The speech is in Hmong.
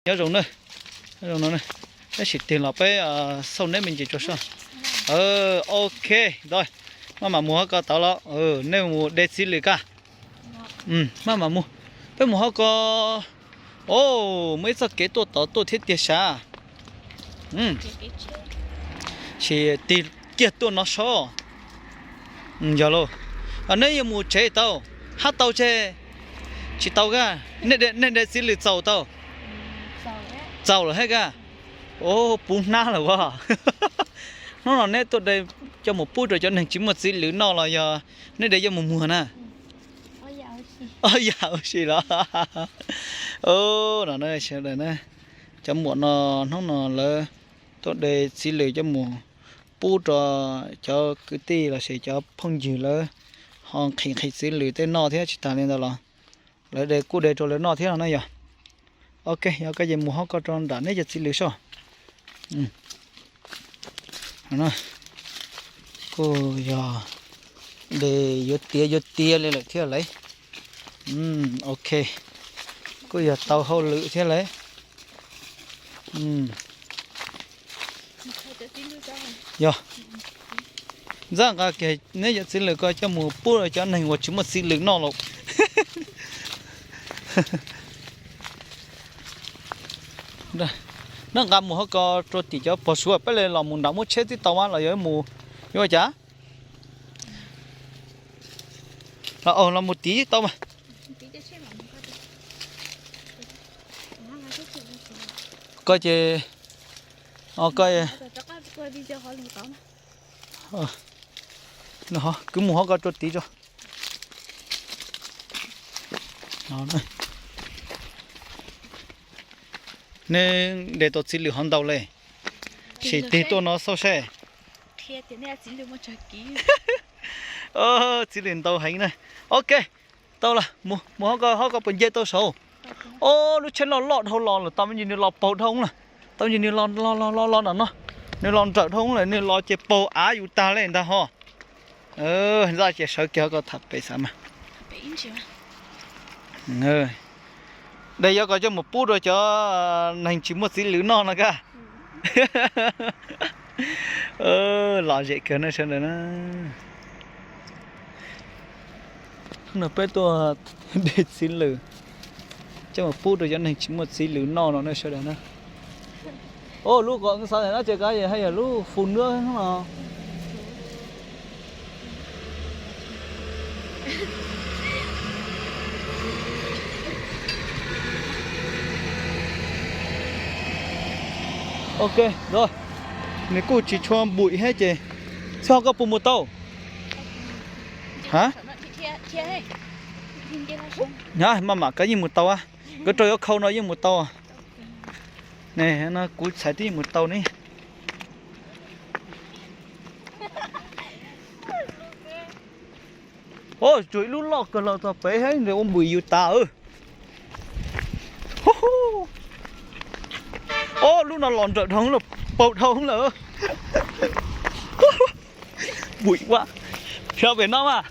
Nyob zoo na, nyob zoo no na, tab sis tig los peb xauj neb me ntsis tso soj. Ok, ntawd, maj mam mus hauv ko tod los, nej mus de txiv lwm ko. Maj mam mus, peb mus hauv ko. O, muaj ib txoj kev tuaj tod tuaj thiab tiag sav. Sis tig kiag tuaj no soj. Yog lauj, neb yuav mus tsev tau, hab tau tseg, tsis tau ka, nej de txiv lwm txaus tau, txaus lawm hab ka. O, puv hnab lawm as. Hnub no neb tuaj de coj mus pub rau cov neeg tsis muaj txiv lwm noj los yog neb de coj mus muag na? Ob yam ua si los. Cov muam no hnub no lawv tuaj de txiv lwm coj mus pub rau cov kwv tij los sis cov phooj ywg lawv ho nqhis nqhis txiv lwm tej noj thiab. Tsis tas li ntawd los lawv de kuj de rau lawv noj thiab no na yog. Ok, yog koj ces mus hauv ko rau nram neb cov txiv lwm soj. Kuj yog de yuav tiav yuav tiav li lawm thiab lauj. Ok, kuj yog tau hauj lwm thiab lauj. Yog, ntxaj nqa kiag neb cov txiv lwm ko coj mus pub rau cov neeg uas tsis muaj txiv lwm noj lauj. Neb nqa mus hauv ko rau tim cov pog suav peb li los mus nram muab tsheb twb tau mas los yog mus yuav ua cas? Los mus tid tau mas. Koj ces, koj, kwv mus hauv ko rau tid tso. Neb de tau txiv lwm hov ntau le, sim tig tuaj no xauj saib. Txiv lwm ntau heev na. Ok, tau lawm, mus hauv ko, hauv ko puas nce tau saud? Ob lub tsheb loj loj dhau los lawm, tau me ntsis nws los paug dhau lawm, tau me ntsis nws los los los los los nram no, nws los nrawm dhau lawm, nws los ces paug av yus tag li ntag ho. Ntxaj ces sawv kiag hauv ko tham pem xav mas. De yuav ko coj mus pub rau cov neeg tsis muaj txiv lwm noj no ka. Lom zem kawg no sawv daws na. No peb tuaj de txiv lwm coj mus pub rau cov neeg tsis muaj txiv lwm noj no ne sawv daws na. O, lub ko xav tias no ces ko haj yam lub fu nwb no. Ok, nws kuj tsis tshua npuim thiab ces, txhob koj puas mus tau? Ha, maj mam koj yeej mus tau, koj rau yuav khau no yeej mus tau. Ne, no kuv txhais twb yeej mus tau ne. O, tsuas ib lub loj kawg los txog pem thiab ua npuim yus tas. O, lub no los nrawm dhau lawm, paug dhau lawm. Npuim ua, rau pem no mas.